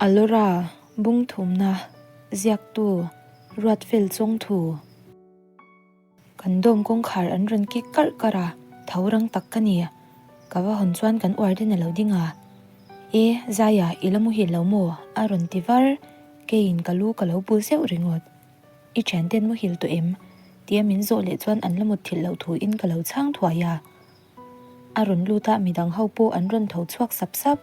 Alora, Bung thumna, Ziaktu, Ruatfel Chawngthu. Kan dawm kawngkhar an rawn kik karh karh a, tho rang tak ka ni. Ka va hawn chuan kan uar den a lo ding a. E, Zaia, i la muhil lo maw? a rawn ti var. Keiin ka lu ka lo bul zeuh ringawt. I thianten muhil tawh em? tia min zawh leh chuan an la mut thilh loh thuin ka lo chhang thuai a. A rawn lut a, midang ho pawh an rawn tho chhuak sap sap.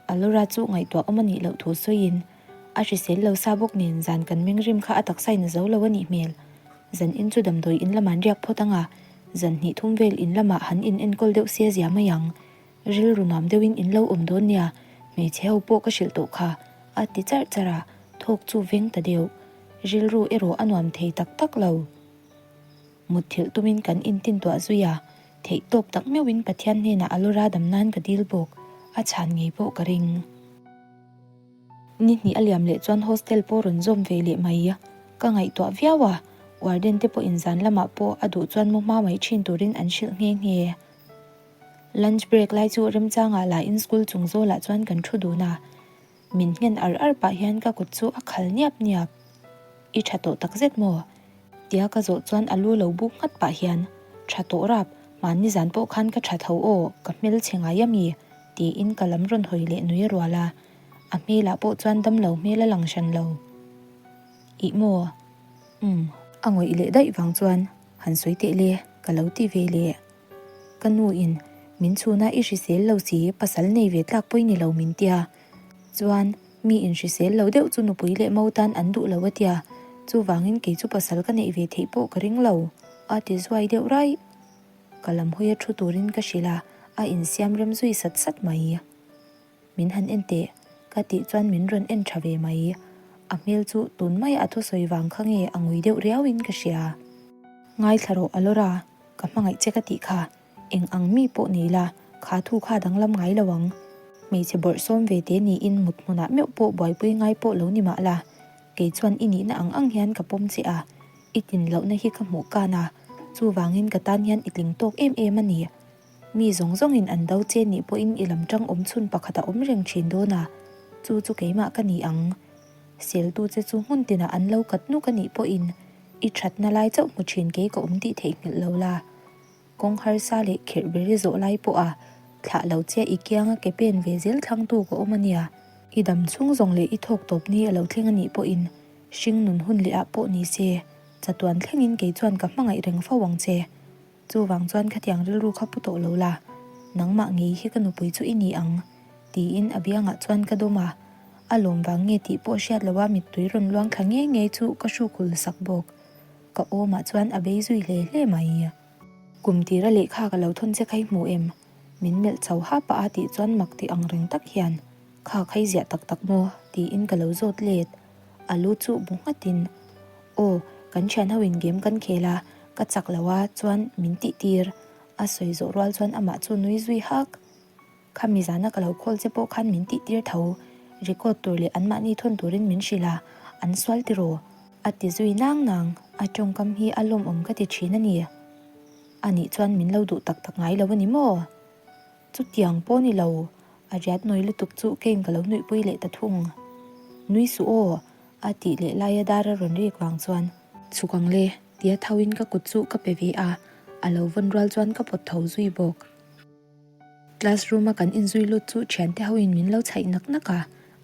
Alora chu ngaihtuah awm a nih loh thu sawiin, A hrisel lo sa bawk nen zan kan meng rim kha a taksa in a zo lo a nih hmel. Zan in chu damdawi in lamah an riak phawt ang a, zan hnih thum vel in lamah han in enkawl deuh sia zia mai ang. Rilru nuam deuhin in lo awm dawn nia, hmeichhe ho pawh ka hrilh tawh kha, a ti charh charh a, thawk chu veng ta deuh. Rilru erawh a nuam thei tak tak lo. Mutthilh tumin kan intintuah zui a, theih tawp tak meuhin Pathian hnenah a lawra dam nan ka dil bawk, a chhan ngei pawh ka ring. Ni hnih a liam leh chuan hostel pawh rawn zawm ve leh mai. Ka ngaihtuah viau a, warden te pawhin zan lamah pawh a duh chuan mu hma mai thin turin an hrilh nghe nghe. Lunch break lai chu remchangah la in school chung zawlah chuan kan thu dun a, Min nghen ar ar pah hian ka kut chu a khal niap niap. I tha tawh tak zet maw? Tia ka zawh chuan a lu lo buk nghat pah hian, Tha tawh rap, mahni zan pawh khan ka tha tho aw, ka hmel chhe ngai a mi? tiin ka lam rawn hawi leh nui a rual a. A hmelah pawh chuan damlo hmel a lang hran lo. Ih maw? Umm. A ngawih leh daih vang chuan han sawi teh le, ka lo ti ve leh. Ka nu in, Min chhuna i hrisel lo si, pasal nei ve tlak pawh i ni lo min tia. Chuan, mi in hrisel lo deuh chu nupui leh mo tan an duh lo a tia, chuvangin kei chu pasal ka neih ve theih pawh ka ring lo, a ti zuai deuh raih. Ka lam hawi a thu turin ka hrilh a, a insiam rem zui sat sat mai. Min han en teh, ka tih chuan min rawn en tha ve mai. A hmel chu tun maia a thusawi vang kha nge a ngui deuh riauin ka hria. Ngaithla rawh Alora. Ka hmangaih che ka tih kha, eng ang mi pawh ni la, kha thu kha danglam ngai lo ang. Hmeichhe bawrhsawm ve te niin mut hmunah meuh pawh buaipui ngai pawh lo ni mah la, kei chuan i nihna ang ang hian ka pawm che a, i tlin lohna hi ka hmuh kan a, chuvangin ka tan hian i tling tawk em em a ni. Mi zawng zawngin an do che nih pawhin i lam tang awm chhun pakhat a awm reng thin dawn a, chu chu keimah ka ni ang. Seltu che chu hmun tinah an lo kat nuk a nih pawhin I thatna lai chauh hmu thin kei ka awm tih theihnghilh lo la. Kawng harsa leh khirh ber i zawh lai pawha thlah lo che i kianga ke pen ve zel thlangtu ka awm a nia. I dam chhung zawng leh i thawk tawp ni a lo thleng a nih pawhin hring nun hun leh ah pawh ni se, chatuan thlengin kei chuan ka hmangaih reng fo ang che. Chuvang chuan khatiang rilru kha pu tawh lo la, nangmah ngei hi ka nupui chu i ni ang, tiin a biangah chuan ka dawm a. A lawm vang nge tih pawh hriat loha mittui rawn luang thla ngei ngei chu ka hrukhul sak bawk. Ka awmah chuan a bei zui hle hle mai. Kum tira lehkha ka lo thawn che kha i hmu em? Min melh chho ha pah a tih chuan mak ti ang reng tak hian, Kha kha i ziah tak tak maw? tiin ka lo zawt let. A lu chu bu nghatin, Aw, kan thian ho in game kan khel a, ka chak lo a, chuan min tih tir. A sawi zawh rual chuan amah chu nui zui hak. Khami zana ka lo call che pawh khan min tih tir tho. Record tur leh anmahni thawn turin min hrilh a, an sual tiraw? A ti zui nang nang, a tawngkam hi a lawmawm ka ti thin a ni. Anih chuan min lo duh tak tak ngai lo a ni maw? Chutiang pawh ni lo, a riat nawi lutuk chu keiin ka lo nuihpui leh ta thung. Nui suh aw, a tih leh laia dar a rawn rik vang chuan. Chhuk ang le, tia thoin ka kut chu ka pe ve a, a lo vawn rual chuan ka pawt tho zui bawk. Classroom a kan inzui lut chu thiante hoin min lo chhaih nak nak a,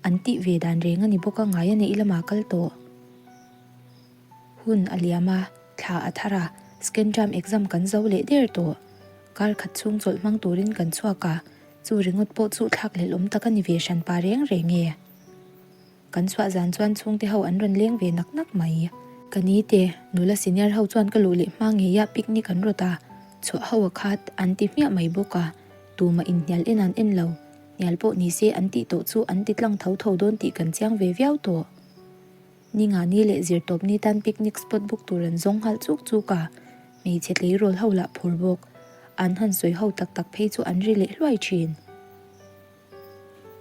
an tih ve dan reng a ni bawk a ngai a neih lamah kal tawh. Hun a liam a, thla a thar a, second term exam kan zo leh der tawh. Kar khat chhung chawlh hmang turin kan chhuak a, chu ringawt pawh chu thlak leh lawm tak a ni ve hran pa reng reng e. Kan chhuah zan chuan chhungte ho an rawn leng ve nak nak mai. Ka ni te, nula senior ho chuan ka luh leh hma ngeiah picnic an rawt a, chhuah ho a khat an ti hmiah mai bawk a, tumah inhnial en an en lo, hnial pawh ni se an tih tawh chu an ti tlang tho tho dawn tih kan chiang ve viau tawh. Ni nga ni leh zirtawp ni tan picnic spot book tur an zawng nghal chuk chuk a, hmeichhe tleirawl ho lah phur bawk. An han sawi ho tak tak phei chu an ri leh hluai thin.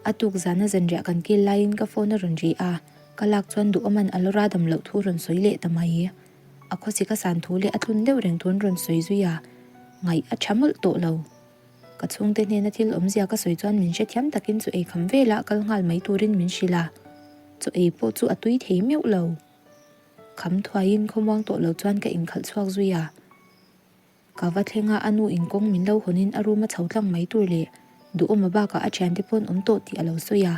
A tuk zana zanriah kan kil laiin ka phone a rawn ri a, ka lak chuan duhawman a lawra dam loh thu rawn sawi leh ta mai. A khawsik a san thu leh a tlun deuh reng thu an rawn sawi zui a, ngaih a tha mawlh tawh lo. Ka chhungte hnena thil awmzia ka sawi chuan min hrethiam takin chu eikham velah kal nghal mai turin min hrilh a. Chaw ei pawh chu a tui thei meuh lo. Kham thuaiin khawmuang tawh lo chuan ka inkhalh chhuak zui a. Ka va thleng a, a nu in kawng min lo hawn in a room a chho tlang mai tur leh duhawma bakah a thiante pawn awm tawh tih a lo sawi a,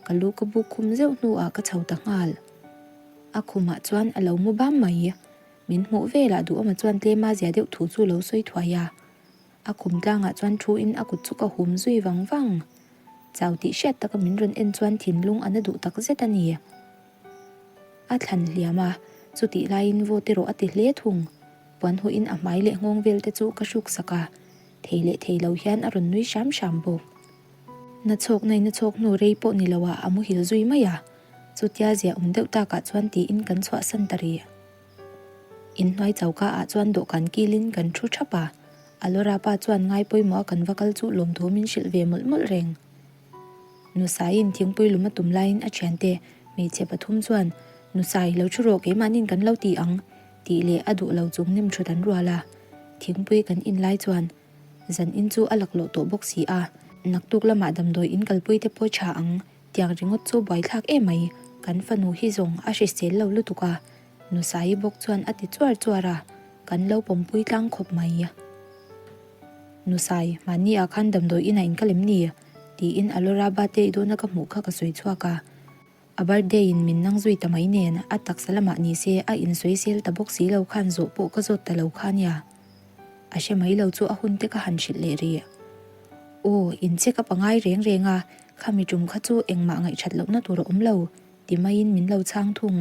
ka lu ka buk khum zeuh hnuah ka chho ta nghal. A khumah chuan a lo mu bam mai. Min hmuh velah duhawma chuan tlema zia deuh thu chu lo sawi thuai a. A khum tlangah chuan thu in a kut chu ka hum zui vang vang. Chau tih hriat taka min rawn en chuan thinlung a na duh tak zet a ni. A thlan hliam a, chutih laiin vote erawh a ti hle thung. Puan huin a hmai leh nghawng vel te chu ka hruk sak a, thei leh thei lo hian a rawn nui hram hram bawk. Na chhawk nai na chhawk hnu rei pawh ni lo ah a muhil zui mai a, chutia zia awm deuh takah chuan tiin kan chhuahsan ta rih. Inhnuai choka ah chuan dawhkan kilin kan thu thap a, Alora pa chuan ngai pawimawh a kan va kal chu lawmthu min hrilh ve mawlh mawlh reng. Nusaiin thingpui lum a tum laiin a thiante hmeichhe pathum chuan, Nusai, lo thu rawh keimahnin kan lo ti ang, tih leh a duh lo chung nem thut an rual a. Thingpui kan in lai chuan zan in chu a laklawh tawh bawk si a, naktuk lamah damdawi in kalpui te pawh tha ang, tiang ringawt chu buaithlak em mai, kan fanu hi zawng a hrisel lo lutuk a, Nusai bawk chuan a ti chuar chuar a, kan lo pawmpui tlang khawp mai. Nusai, mahni ah khan damdawi inah in kal em ni? tiin Alora birthday dawna ka hmuh kha ka sawi chhuak a. A birthday in min nang zui ta mai nen a taksa lamah ni se a insawi sel ta bawk si lo khan zawh pawh ka zawt ta lo kha nia. A hre mai lo chu a hun te ka han hrilh leh rih. Aw, in check up a ngai reng reng a, khami tum kha chu engmah ngaihṭhat lohna tur a awm lo, ti maiin min lo chhang thung.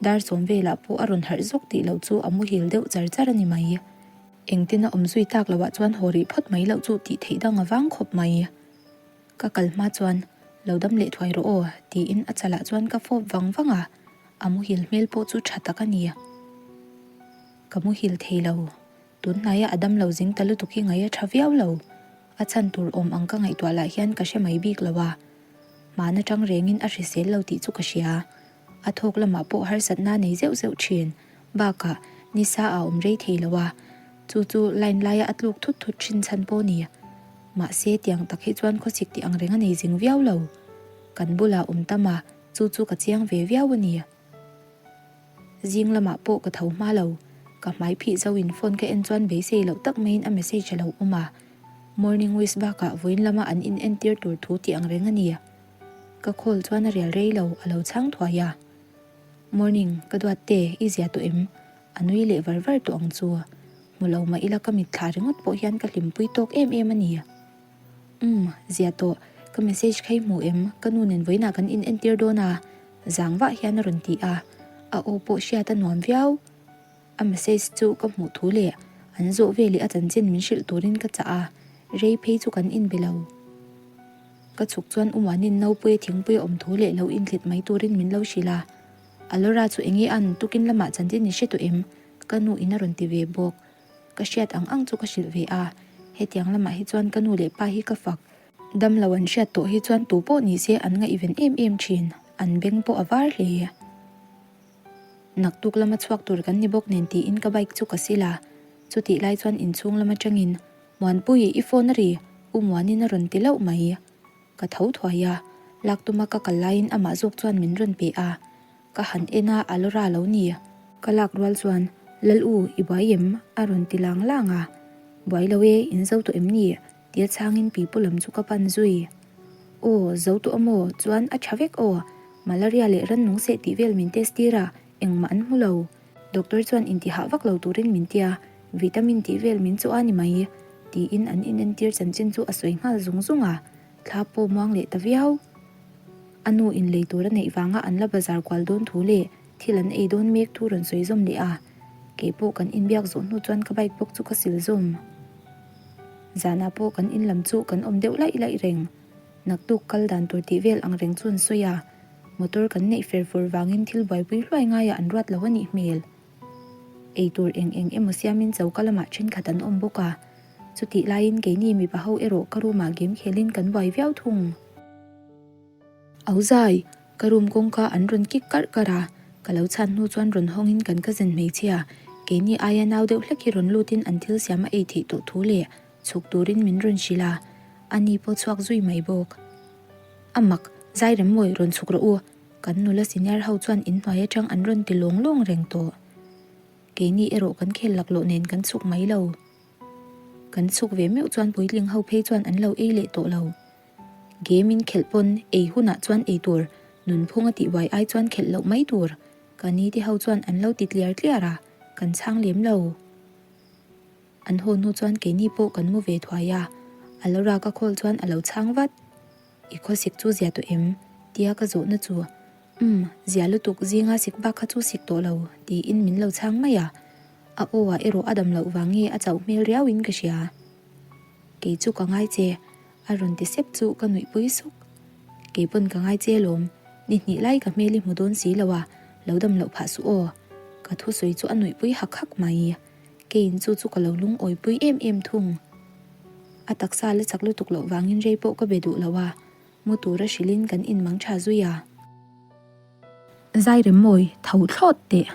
Dar sawm velah pawh a rawn harh zawk tih loh chu a muhil deuh char char a ni mai. Engtin a awm zui tak loh ah chuan haw rih phawt mai loh chu tih theih dang a vang khawp mai. Ka kal hma chuan lo dam leh thuai rawh aw tiin a chalah chuan ka fawp vang vang a, a muhil hmel pawh chu tha tak a ni. Ka muhil thei lo. Tun hnaia a dam lo zing ta lutuk hi ngaih a tha viau lo. A chhan tur awm ang ka ngaihtuah lah hian ka hre mai bik lo a. Hmaan atang rengin a hrisel lo tih chu ka hria. A thawk lamah pawh harsatna nei zeuh zeuh thin. Bakah, nisa a awm rei thei lo a, chu chu line laia a tluk thut thut thin chhan pawh ni. Mahse, tiang tak hi chuan khawsik tih ang reng a nei zing viau lo. Kan bulah awm tam a, chu chu ka chiang ve viau a ni. Zing lamah pawh ka tho hma lo. Ka hmai phih zo in phone ka en chuan beisei loh tak maiin a message a lo awm a. Morning wish bakah vawiin lama an in entir tur thu tih ang reng a ni. Ka call chuan a rial rei lo, a lo chhang thuai a. Morning, ka duat te, i zia tawh em? A nui leh var var tawh ang chu. Hmu lo mah ila ka mitthla ringawt pawh hian ka hlimpui tawk em em a ni. Umm, zia tawh, ka message kha i hmu em? Ka nu nen vawiinah kan in entir dawn a, zang vah hian a rawn ti a, a aw pawh hriat a nuam viau. A message chu ka hmuh thu leh an zawh veleh a chanchin min hrilh turin ka chah a, rei phei chu kan inbe lo. Ka chhuk chuan Umuanin Naupuia thingpui a awm thu leh lo inthlit mai turin min lo hrilh a, Alora chu enge an tukin lamah chanchin i hre tawh em? Ka nu in a rawn ti ve bawk. Ka hriat ang ang chu ka hrilh ve a, hetiang lamah hi chuan ka nu leh pa hi ka fak. Dam lo an hriat tawh hi chuan tu pawh ni se an ngaihven em em thin, an beng pawh a var hle. Naktuk lama chhuak tur kan ni bawk nen tiin ka bike chu ka sil a, chutih lai chuan inchhung lam atangin, Muanpui, i phone a ri, U Muanin a rawn ti lauh mai. Ka tho thuai a, lak tuma ka kal laiin amah zawk chuan min rawn pe a. Ka han en a, a lawra lo ni. Ka lak rual chuan, Lal u, i buai em? a rawn ti lang lang a. Buai lo e, in zo tawh em ni? tia chhangin pipu lam chu ka pan zui. Aw, zo tawh a maw? Chuan a tha vek aw. Malaria leh rannung seh tih vel min test tir a, engmah an hmu lo. Doctor chuan intihah vak lo turin min tia, vitamin tih vel min chu a ni mai, tiin an inentir chanchin chu a sawi nghal zung zung a. Thla pawh muang leh ta viau. A nu in lei tur a neih vanga an la bazar kual dawn thu leh thil an ei dawn mek thu rawn sawi zawm leh a, kei pawh kan inbiak zawh hnu chuan ka bike bawk chu ka sil zawm. Zanah pawh kan in lam chu kan awm deuh laih laih reng. Naktuk kal dan tur tih vel ang reng chu an sawi a, motor kan neih fer fur vangin thil buaipui hluai ngaiah an ruat lo a nih hmel. Ei tur eng eng emaw siamin choka lamah thenkhat an awm bawk a, chutih laiin keini mipa ho erawh ka room ah game khelin kan buai viau thung. Au zai, ka room kawngka an rawn kik karh karh a, ka lo chhan hnu chuan rawn hawngin kan cousin hmeichhia, keini aia nau deuh hlek hi rawn lutin an thil siam a ei theih tawh thu leh chhuk turin min rawn hrilh a, ani pawh chhuak zui mai bawk. A mak! Zai rem mawi rawn chhuk rawh u, kan nula senior ho chuan inhnuai atang an rawn ti lawng lawng reng tawh. Keini erawh kan khel laklawh nen kan chhuk mai lo. Kan chhuk ve meuh chuan puitling ho phei chuan an lo ei leh tawh lo. Game in khelh pawn ei hunah chuan ei tur, nunphung a tihbuai ai chuan khelh loh mai tur. Ka ni te ho chuan an lo ti tliar tliar a, kan chhang lem lo. An haw hnu chuan keini pawh kan mu ve thuai a, a lo rak a khawl chuan a lo chhang vat. I khawsik chu zia tawh em? tia ka zawhna chu, Umm, zia lutuk zinga sik bak kha chu sik tawh lo, tiin min lo chhang mai a. A aw ah erawh a dam loh vang nge a chauh hmel riauin ka hria. Kei chu ka ngai che, a rawn ti sep chu ka nuihpui suk. Kei pawn ka ngai che alawm, ni hnih lai ka hmel i hmu dawn si lo a, lo dam loh phah suh aw. Ka thusawi chu a nuihpui hak hak mai. Keiin chu chu ka lo lungawipui em em thung. A taksa la chak lutuk loh vangin rei pawh ka be duh lo a, mu tura hrilhin kan inmang tha zui a. Zai rem mawi tho thlawt teh.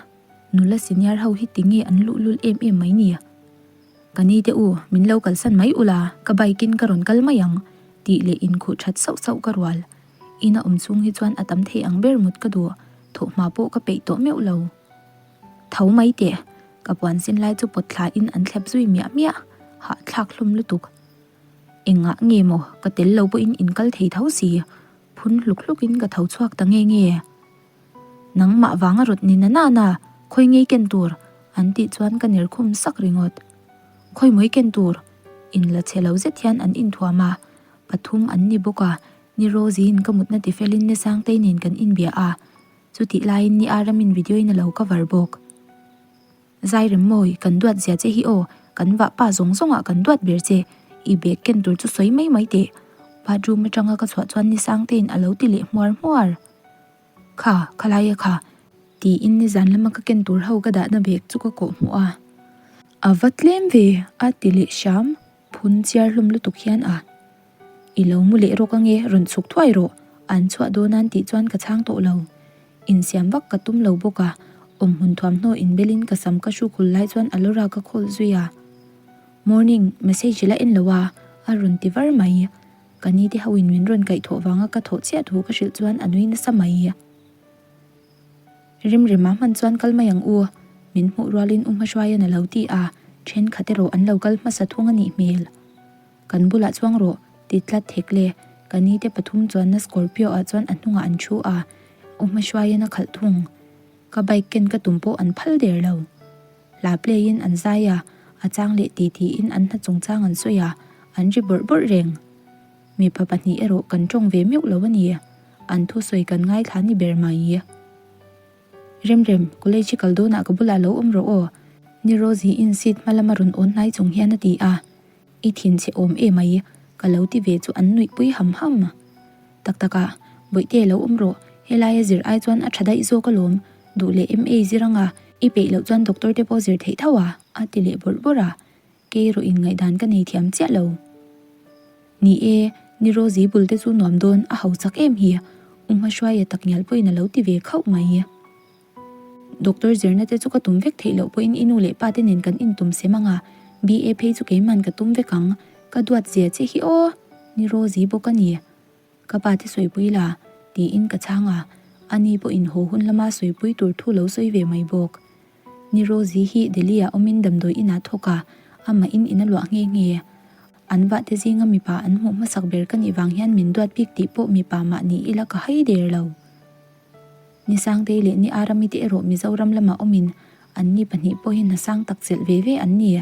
Nula senior ho hi tinge an luhlul em em mai ni? Ka ni te u, min lo kalsan mai ula, ka bike in ka rawn kal mai ang, tih leh inkhuh that sauh sauh ka rual. Ina awm chhung hi chuan a tam thei ang ber mut ka duh, thawhhma pawh ka peih tawh meuh lo. Tho mai teh, ka puan sin lai chu pawt thla in an thlep zui miah miah, hahthlak hlawm lutuk. Engah nge maw ka tel lo pawhin in kal thei tho si, phun hluk hluk in ka tho chhuak ta nge nge. Nangmah vanga rawt ni na na na, khawi ngei ken tur? an tih chuan ka ner khum sak ringawt. Khawi mawi ken tur? In la chhe lo zet hian an inthuam a, pathum an ni bawk a, ni Rosie-in ka mutna tifelin ni Sangtei nen kan inbia a, Chutih laiin ni Aramin video in a lo cover bawk. Zai rem mawi, kan duat zia che hi aw, kan vah pa zawng zawngah kan duat ber che, i bag ken tur chu sawi mai mai teh. Bathroom atanga ka chhuah chuan ni Sangtein a lo ti leh hmuar hmuar. Kha, khalaia kha. Tiin nizan lama ka ken tur ho ka dahna bag chu ka kawh hmuh a. A va tlem ve, a ti leh hram. Phun chiar hlawm lutuk hian a. I lo mu leh rawk ange, rawn chhuk thuai rawh, an chhuah dawn an tih chuan ka chhang tawh lo. Insiam vak ka tum lo bawk a, awmhmun thuamhnaw inbelin ka sam ka hru khul lai chuan a lawra ka call zui a. Morning, message la en lo a, a rawn ti var mai. Ka ni te ho in min rawn kaihthawh vanga ka thawh chiah thu ka hrilh chuan a nui nasa mai. Rimrema hman chuan kal mai ang u, min hmuh rualin U Hmahruaian a lo ti a, thenkhat erawh an lo kal hmasa thung a nih hmel. Kan bulah chuang rawh, ti tlat thek le. Ka ni te pathum chuanna Scorpio ah chuan a hnungah an thu a, U Hmahruaian a khalh thung. Ka bike ken ka tum pawh an phal der lo. Hla play in an zai a, a chang leh ti tiin an hna chungchang an sawi a, an ri bawrh bawrh reng. Mipa pahnih erawh kan tawng ve meuh lo a ni. An thusawi kan ngaithla ni ber mai. Remrem, college i kal dawnah ka bulah lo awm rawh aw. Ni Rosie-in seat hma lama rawn awn hnai chung hian a ti a. I thinchhe awm em mai, ka lo ti ve chu an nuihpui ham ham. Tak tak a, Bawihte lo awm rawh, helaia zir ai chuan a tha daih zawk alawm, duh leh MA zir anga, i peih loh chuan doctor te pawh zir theih tho a, a ti leh bawrh bawrh a. Kei erawh in ngaihdan ka nei thiam chiah lo. Ni e, ni Rosie bul te chu nuam dawn a hausak em hi, U Hmahruaia tak ngial pawhin a lo ti ve khauh mai. Doctor zirna te chu ka tum vek theih loh pawhin i nu leh pa te nen kan intum sem ang a, BA phei chu keiman ka tum vek ang, ka duat zia che hi aw, ni Rosie bawk a ni. Ka pa te sawipui la, tiin ka chhang a, ani pawhin haw hun lama sawipui tur thu lo sawi ve mai bawk. Ni Rosie hi Delhi ah awmin damdawi inah thawk a, amah in in a luah nghe nghe. An vah te zinga mipa an hmuh hmasak ber ka nih vang hian min duat bik tih pawh mipa mah ni ila ka hai der lo. Ni Sangtei leh Ni Arami te erawh Mizoram lamah awmin an ni pahnih pawhin hna sang tak chelh ve ve an ni.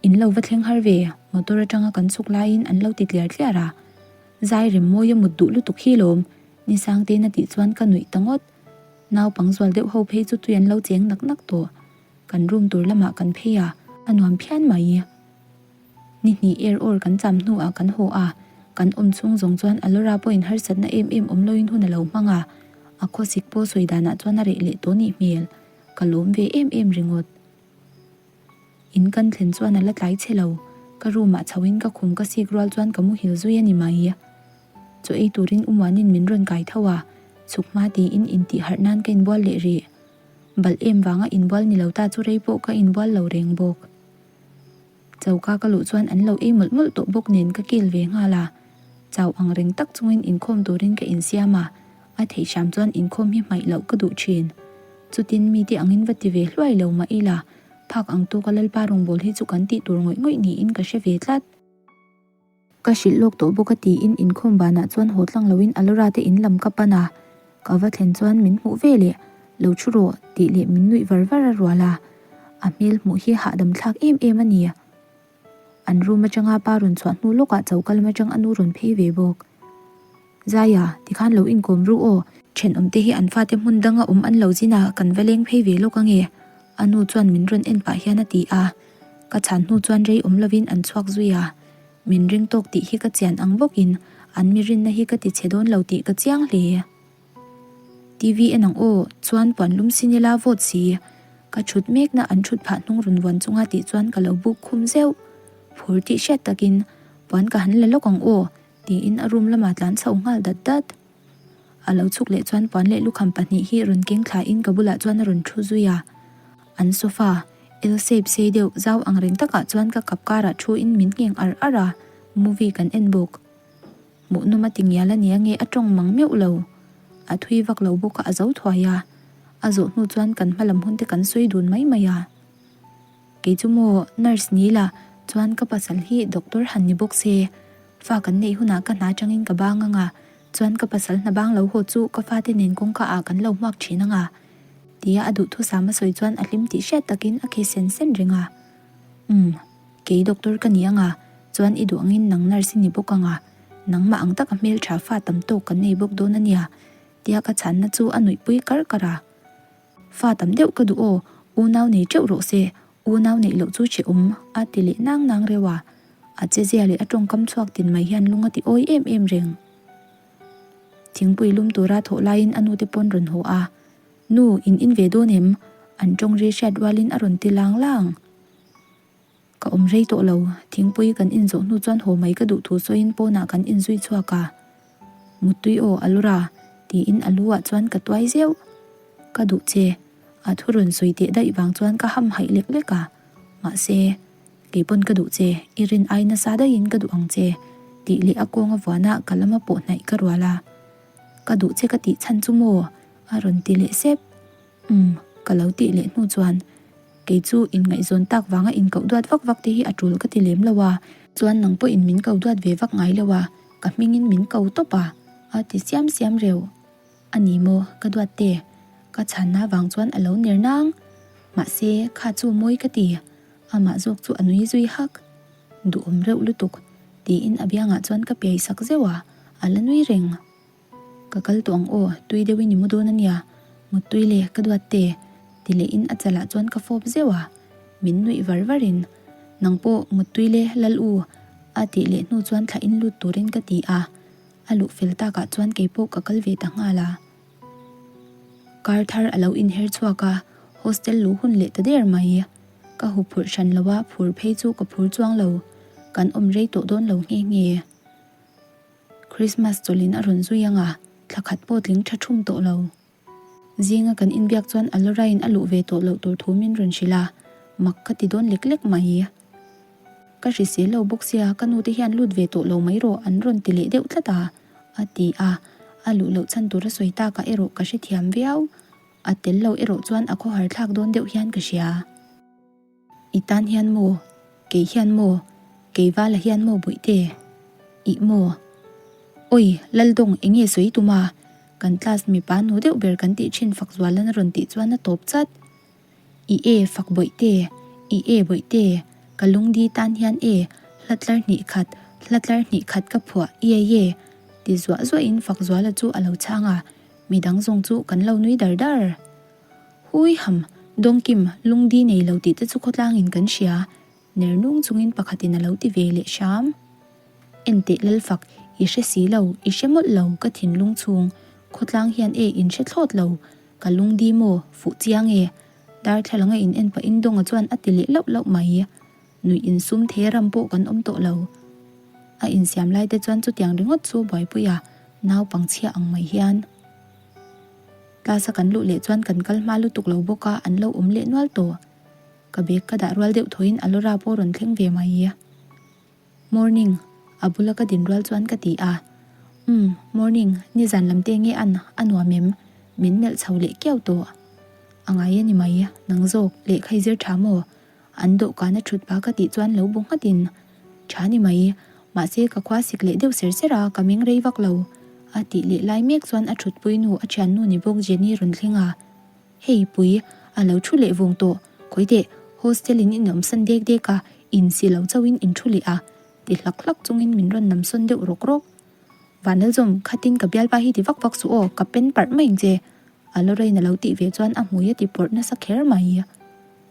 In lo va thleng har ve, motor atanga kan chhuk laiin an lo ti tliar tliar a. Zai rem mawi a mut duh lutuk hi lawm, Ni Sangtein a tih chuan ka nuih ta ngawt. Naupang zual deuh ho phei chu tui an lo cheng nak nak tawh. Kan room tur lamah kan phei a, a nuam phian mai. Ni hnih er awr kan cham hnuah kan haw a, kan awm chhung zawng chuan Alora pawhin harsatna em em awm loin hun a lo hmang a, a khawsik pawh sawi danah chuan a reh leh tawh nih hmel. Ka lawm ve em em ringawt. In kan thlen chuan a la tlai chhe lo, ka room ah chho in ka khum ka sik rual chuan ka muhil zui a ni mai. Chaw ei turin u Muanin min rawn kai tho a, chhuk hma tiin intih harh nan ka inbual leh rih. Balh em vanga inbual ni lo ta chu rei pawh ka inbual lo reng bawk. Choka ka luh chuan an lo ei mawlh mawlh tawh bawk nen ka kil ve nghal a. Chau ang reng tak chungin inkhawm turin ka insiam a, a theih hram chuan inkhawm hi hmaih loh ka duh thin. Chutin mite angin va ti ve hluai lo mah ila, phak ang tawka Lalpa rawngbâwl hi chu kan tih tur ngawih ngawih niin ka hre ve tlat. Ka hrilh lawk tawh bawk a tiin inkhawm banah chuan haw tlang loin Alora te in lam ka pan a, ka va thlen chuan min hmuh ve leh lo thu rawh tih leh min nuih var var a rual a, a hmel hmuh hi hahdam thlak em em a ni. An room atanga pa rawn chhuah hnu lawkah choka lam atang a nu rawn phei ve bawk. Zaia, tikhan lo inkawm ru aw, thenawmte hi an fate hmun danga awm an lo zin a, kan va leng phei ve lawk ange, a nu chuan min rawn en pah hian a ti a. Ka chhan hnu chuan rei awm lovin an chhuak zui a, min ring tawk tih hi ka chian ang bawkin an mi rinna hi ka ti chhe dawn lo tih ka chiang hle. TV en ang aw, chuan puan lum sin ila vawt si. Ka thut mekna an thut phah hnung rawn vuan chunga tih chuan ka lo buk khum zeuh. Phur tih hriat takin puan ka han la lawk ang aw, tiin a room lamah tlan chho nghal dat dat. A lo chhuk leh chuan puan leh lukham pahnih hi rawn keng thlain ka bulah chuan a rawn thu zui a. An sofa, L-shape sei deuh zau ang reng takah chuan ka kap karah thuin min ngheng ar ar a, movie kan en bawk. Hmuhnawm a ti ngial a nia nge a tawng mang meuh lo. A thui vak lo bawk a a zo thuai a. A zawh hnu chuan kan hma lam hun te kan sawi dun mai mai a. Kei chu maw nurse ni la chuan ka pasal hi doctor han ni bawk se. Fa kan neih hunah ka hna atangin ka bang anga chuan ka pasal hna bang lo haw chu ka fate nen kawngka ah kan lo hmuak thin anga. Tia a duhthusam a sawi chuan a hlim tih hriat takin a khi sen sen reng a. Umm. Kei doctor ka ni anga, chuan i duh angin nang nurse i ni bawk anga, nangmah ang taka hmeltha fa tam tawk kan nei bawk dawn ania, tia ka chhanna chu a nuihpui kar kar a. Fa tam deuh ka duh aw, unau nei teuh rawh se, unau neih loh chu hrehawm, a ti leh nang nang reuh a. A chezia leh a tawngkam chhuak tin mai hian lung a ti awi em em reng. Thingpui lum tura thawh laiin a nute pawn rawn haw a, Nu, in in ve dawn em? An tawng ri hriat rualin a rawn ti lang lang. Ka awm rei tawh lo, thingpui kan inzawh hnu chuan haw mai ka duh thu sawiin pawnah kan inzui chhuak a. Muttui aw a lura, tiin a lu ah chuan ka tuai zeuh. Ka duh che, a thu rawn sawi teh daih vang chuan ka ham haih lek lek a. Mahse, kei pawn ka duh che, i rin ai nasa daihin ka duh ang che, tih leh a kawnga vuanah ka lama pawh hnaih ka rual a. Ka duh che ka tih chhan chu maw? a rawn ti leh sep. Umm, ka lo tih leh hnu chuan kei chu inngaihzawn tak vanga inkoh duat vak vak te hi a tul ka ti lem lo a, chuan nang pawhin min ko duat ve vak ngai lo a, ka hmingin min ko tawp a, a ti siam siam reuh. A ni maw, ka duat te? Ka chhanna vang chuan a lo ner nang. Mahse, kha chu mawi ka ti. Amah zawk chu a nui zui hak. Duhawm reuh lutuk, tiin a biangah chuan ka piai sak zeuh a, a la nui reng. Ka kal tawh ang aw, tui deuhin i mu dawn a nia, muttui le, ka duat te, ti lehin a chalah chuan ka fawp zeuh a, min nuih var varin, Nang pawh muttui le, lal u, a tih leh hnu chuan thla in lut turin ka ti a, a luh fel takah chuan kei pawh ka kal ve ta nghal a. Kar thar a lo inher chhuak a, hostel luh hun leh ta der mai. Ka huphurh hran lo a, phur phei chu ka phur chuang lo, kan awm rei tawh dawn lo nghe nghe. Christmas chawlhin a rawn zui ang a, thla khat pawh tling tha thum tawh lo. Zinga kan inbiak chuan Alora-in a luh ve tawh loh tur thu min rawn hrilh a, mak ka ti dawn lek lek mai. Ka hrisel lo bawk sia, ka nute hian lut ve tawh lo mai rawh an rawn ti leh deuh tlat a, a ti a. A luh loh chhan tur a sawi takah erawh ka hrethiam viau. A tel lo erawh chuan a khawhar thlak dawn deuh hian ka hria. I tan hian maw? Kei hian maw? Kei vala hian maw Bawihte? Ih maw? Awi, Laldawng eng nge sawi tum a? Kan class mipa nu deuh ber kan tih thin fak zualan a rawn tih chuan a tawp chat. Ih e, fak Bawihte, ih e Bawihte, ka lungdi tan hian e, hla tlar hnih khat, hla tlar hnih khat ka phuah, ie ie, ti zuah zuahin fak zuala chu a lo chhang a, midang zawng chu kan lo nui dar dar. Hui ham, Dawngkim, lungdi nei lo tih te chu khawtlangin kan hria, ner nung chungin pakhatin a lo ti ve leh hram. Enteh Lalfak, i hre si lo, i hre mawlh lo, ka thinlung chhung, khawtlang hian e in hre thlawt lo, ka lungdi maw, fuh chiang e. Darthlalang a in en pahin Dawnga chuan a ti leh lauh lauh mai. Nuih insum thei ram pawh kan awm tawh lo. A insiam lai te chuan chutiang ringawt chu buaipui a, naupangchhia ang mai hian. Class a kan luh leh chuan kan kal hma lutuk lo bawk a, an lo awm leh nual tawh. Ka bag ka dah rual deuh thawiin Alora pawh rawn thleng ve mai. Morning. A bula ka din rual chuan ka ti a. Umm, morning, nizan lam te nge an, a nuam em? Min melh chho leh kiau tawh. A ngai a ni mai, nang zawk, lehkha i zir tha maw? An dawhkan a thut pa ka tih chuan lo bu nghatin, Tha ni mai, mahse ka khua sik leh deuh ser ser a, ka meng rei vak lo. A tih leh lai mek chuan a thutpui nu, a thiannu ni bawk Jenny rawn thleng a. Hei pui, a lo thu leh vung tawh, khawi teh, hostel in inawmsan dek dek a, in si lo chauhin in thu leh a, ti hlak hlak chungin min rawn namsawn deuh rawk rawk. Vanlalzawm, khatin ka bialpa hi ti vak vak suh aw, ka pen parh mai ang che. A Lorraine a lo tih ve chuan a hmui a ti pawrh nasa kher mai.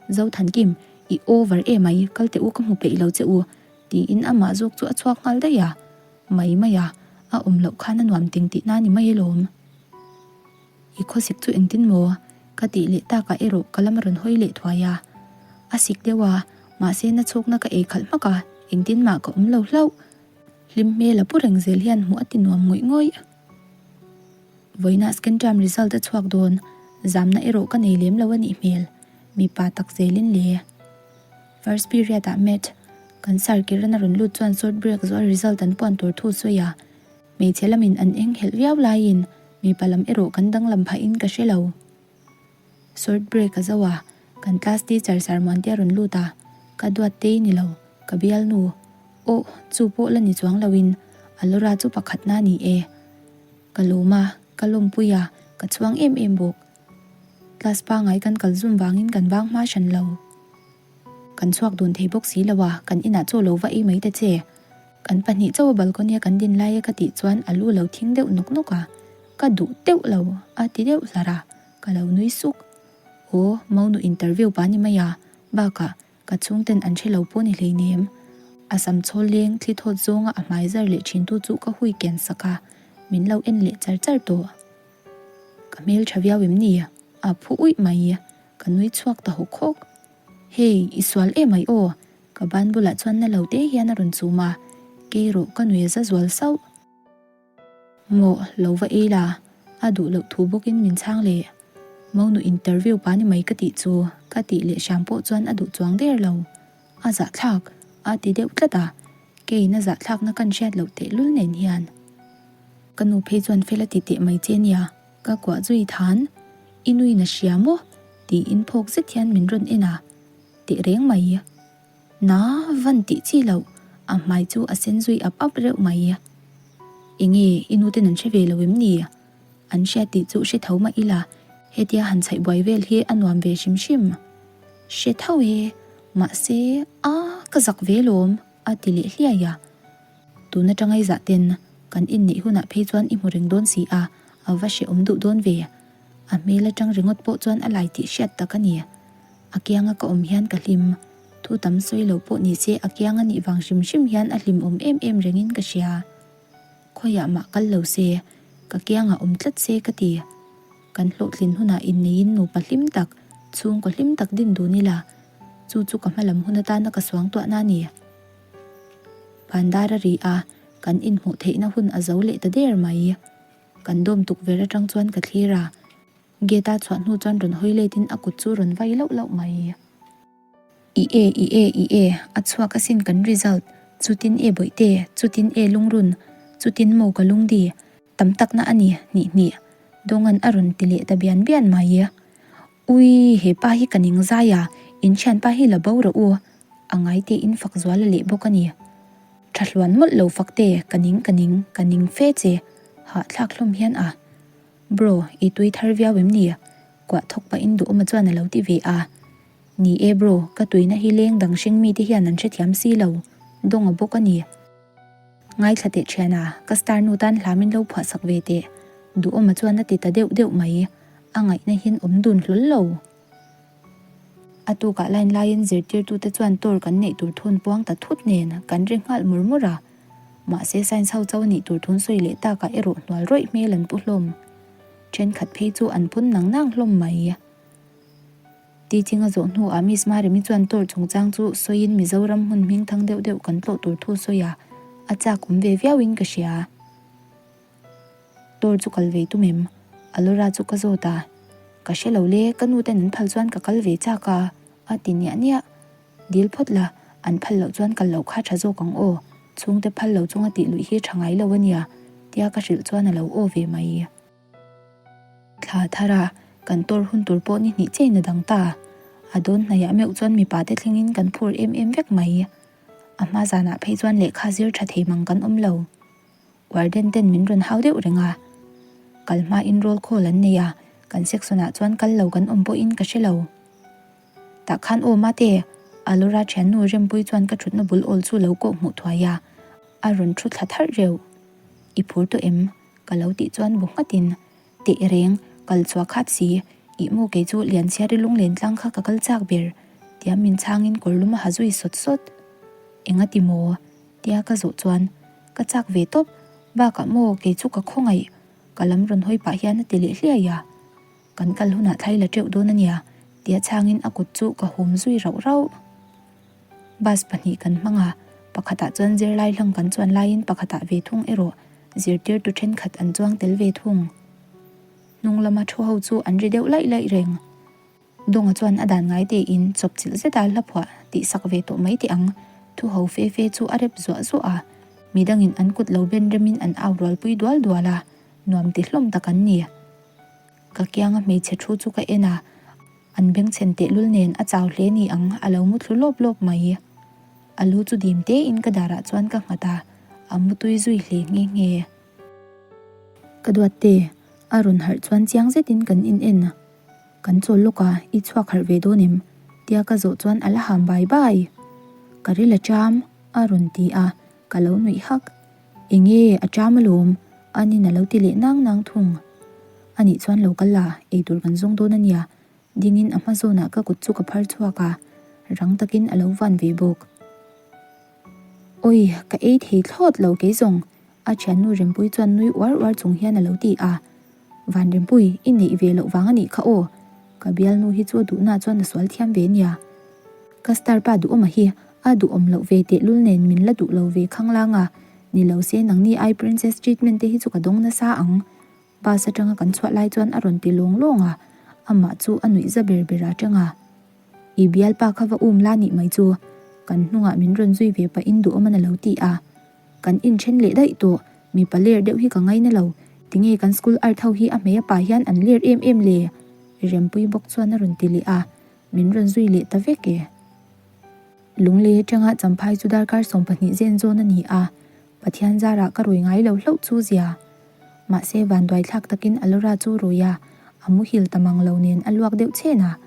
Zothankim, i over em ai, kal teh u ka hmu peih lo che u, tiin amah zawk chu a chhuak nghal daih a. Mai mai a, a awm loh khan a nuam ting tihna ni mai alawm. I khawsik chu engtin maw? Ka tih leh takah erawh ka lam a rawn hawi leh thuai a. A sik deuh a, mahse na chhawkna ka ei khalh hmak a, engtin mah ka awm lo hlauh. Hlim hmel a pu reng zel hian hmuh a ti nuam ngawih ngawih. Vawiinah second term result a chhuak dawn, zamna erawh ka nei lem lo a nih hmel, mipa tak zelin le. First period ah Math, kan sir Kiran a rawn lut chuan short break zawh a result an puan tur thu sawi a, hmeichhe lamin an enghelh viau laiin mipa lam erawh kan danglam phahin ka hre lo. Short break a zo a, kan class teacher Sir Muantea rawn lut a, ka duat tei ni lo, ka bialnu. Aw, chu pawh la ni chuang loin Alora chu pakhatna a ni e. Ka lawm a, ka lawmpui a, ka chhuang em em bawk. Class pangai kan kal zum vangin kan vang hma hran lo. Kan chhuak dun thei bawk si lo a, kan inah chaw lo va ei mai ta che. Kan pahnih chauh a balcony a kan din lai a ka tih chuan a lu lo thing deuh nawk nawk a, ka duh deuh lo a ti deuh hlar a. Ka lo nui suk. Aw, Monu interview pa ni mai a, bakah ka chhungten an hre lo pawh ni hleinem. A sam chhawl leng thli thawt zawnga a hmai zar leh thintu chu ka hui kian sak a, min lo en leh char char tawh. Ka hmel tha viau em ni? A phu uih mai. Ka nui chhuak ta hawk hawk. Hey, i sual em ai aw? Ka ban bulah chuan na lo te hian a rawn chum a, kei rawh ka nui a za zual sauh. Maw, lo va ei la, a duh loh thu bawkin min chhang leh. Monu interview pa ni mai ka tih chu ka tih leh hram pawh chuan a duh chuang der lo. A zahthlak, a ti deuh tlat a, keiin a zahthlakna kan hriat loh tehlul nen hian. Ka nu phei chuan fel a ti teh mai che nia, ka kuah zui than. I nuin a hria maw? tiin phawk zet hian min rawn en a, teh reng mai. Na van tih chi loh, a hmai chu a sen zui ap ap reuh mai. Enge i nu ten an hre ve lo em ni? An hria tih chu hre tho mah ila, hetia han chhaih buai vel hi a nuam ve hrim hrim. Hre tho e, mahse a ka zak ve lawm a ti leh hliai a. Tun atanga i zah ten kan inneih hunah phei chuan i hmu reng dawn si a, a va hrehawm duh dawn ve. A hmel atang ringawt pawh chuan a lai tih hriat tak a ni. A kianga ka awm hian ka hlim. Thu tam sawi lo pawh ni se a kiang a nih vang hrim hrim hian a hlimawm em em rengin ka hria. Khawiah mah kal lo se, ka kiangah awm tlat se ka ti. Kan hlawhtlin hunah inneiin nupa hlim tak, chhungkaw hlim tak din dun ila, chu chu ka hmalam hun atana ka suangtuahna a ni. Bandar a ri a, kan inhmuh theihna hun a zo leh ta der mai. Kan dawm tukverh atang chuan ka thlir a. Gate a chhuah hnu chuan rawn hawi let in a kut chu rawn vai lauh lauh mai. I e, i e, i e, a chhuak asin kan result, chutin e bawihte, chutin e lungrun, chutin maw ka lungdi, tam takna a ni, hnih hnih, Dawngan a rawn ti leh ta bian bian mai. Ui, he pa hi ka ning zai a, in thianpa hi la bo rawh u, a ngai te in fak zual a leh bawk a ni. Tha hluan mawlh lo fak te, ka ning ka ning, ka ning fe che, hahthlak hlawm hian a. Bro, i tui thar viau em ni? Kuah thawk pahin duhawma chuan a lo ti ve a. Ni e bro, ka tuina hi leng dang hring mite hian an hrethiam si lo, dawng a bawk a ni. Ngaithla teh thiana, ka star nu tan hla min lo phuah sak ve teh. Duhawma chuan a ti ta deuh deuh mai, a ngaihna hian awm dun hlawl lo. A tukah line laiin zirtirtute chuan tour kan neih tur thun puang ta thut nen kan ri nghal mur mur a. Mahse science ho cho nih tur thun sawi leh takah erawh hnual rawih hmel an pu hlawm. Thenkhat phei chu an phun nang nang hlawm mai. Teaching a zawh hnuah Miss Maremi chuan tour chungchang chu sawiin Mizoram hmun hming thang deuh deuh kan tlawh tur thu sawi a, a chak awm ve viauin ka hria. Tour chu kal ve tum em? Alora chu ka zawt a. Ka hre lo le, ka nu ten an phal chuan ka kal ve chak a, a ti niah niah. Dil phawt la, an phal loh chuan kal loh kha tha zawk ang aw. Chhungte phal lo chunga tih luih hi tha ngai lo a nia, tia ka hrilh chuan a lo aw ve mai. Thla thar a, kan tawr hun tur pawh ni hnih chiahin a dang ta. A dawn hnaiah meuh chuan mipa te thlengin kan phur em em vek mai. A hma zanah phei chuan lehkha zir tha thei mang kan awm lo. Warden ten min rawn hau deuh reng a. Kal hmain roll call an nei a, kan section ah chuan kal lo kan awm pawhin ka hre lo. Tah khan aw mate, Alora thiannu Rempui chuan ka thutna bul awl chu lo kawh hmuh thuai a, a rawn thu thla tharh reuh. I phur tawh em? Ka lo tih chuan bu nghatin, Teh reng, kal chhuah khat si, ih maw kei chu Lianchhiari lunglen tlang kha ka kal chak ber, tia min chhangin kawr lum a ha zui sawt sawt. Enga ti maw? Tia ka zawh chuan, Ka chak ve tawp, bakah maw kei chu ka khawngaih, ka lam rawn hawi pah hian a ti leh hliai a. Kan kal hunah thlai la teuh dawn a nia, tia chhangin a kut chu ka hum zui rauh rauh. Bus pahnih kan hmang a, pakhatah chuan zirlai hlang kan chuan laiin pakhatah ve thung erawh zirtirtu thenkhat an chuang tel ve thung. Hnung lama thu ho chu an ri deuh laih laih reng. Dawnga chuan a dan ngai tein chawp chilh zeta hla phuah tih sak ve tawh mai teh ang. Thu ho fe fe chu a rep zuah zuah a, midangin an kut lo ben remin an au rualpui dual dual a, nuam ti hlawm tak an ni. Ka kianga hmeichhe thu chu ka en a, an bengchhen tehlul nen a chau hle ni ang a lo mu thlu lawp lawp mai. A lu chu dim tein ka darah chuan ka nghat a, a mu tui zui hle nghe nghe. Ka duat te, a rawn harh chuan chiang zetin kan in en a, kan chawl lawk a, i chhuak harh ve dawn em? Tia ka zawh chuan a la ham bai bai. Ka ril a cham, a rawn ti a, ka lo nuih hak. Enge a ṭam alawm, anin a lo ti leh nang nang thung. Anih chuan lo kal la, eitur kan zawng dawn ania, dingin a hma zawnah ka kut chu ka phar chhuak a, rang takin a lo van ve bawk. Awi, ka ei thei thlawt lo kei zawng, a thiannu Rempui chuan nui uar uar chung hian a lo ti a. Van Rempui, i neih ve loh vang anih kha aw, ka bialnu hi chu a duhna chuan a sual thiam ve ania. Ka star pa duhawma hi a duhawm loh ve tehlul nen min la duh lo ve khanglang a, ni lo se nangni ai princess treatment te hi chu ka dawng nasa ang. Bus atanga kan chhuah lai chuan a rawn ti lawng lawng a, amah chu a nuih za ber ber atang a. I bialpa kha va um la nih mai chu, kan hnungah min rawn zui ve pahin duhawman a lo ti a. Kan inthen leh daih tawh, mipa ler deuh hi ka ngaina lo, tinge kan school art ho hi a hmei a pa hian an ler em em le? Rempui bawk chuan a rawn ti leh a. Min rawn zui leh ta vek e. Lunglei atanga Champhai chu darkar 12 zen zawn a ni a, Pathian zarah ka rui ngai lo hlauh chu zia. Mahse vanduai thlak takin Alora chu rui a, a muhil ta mang lo nen a luak deuh chhen a.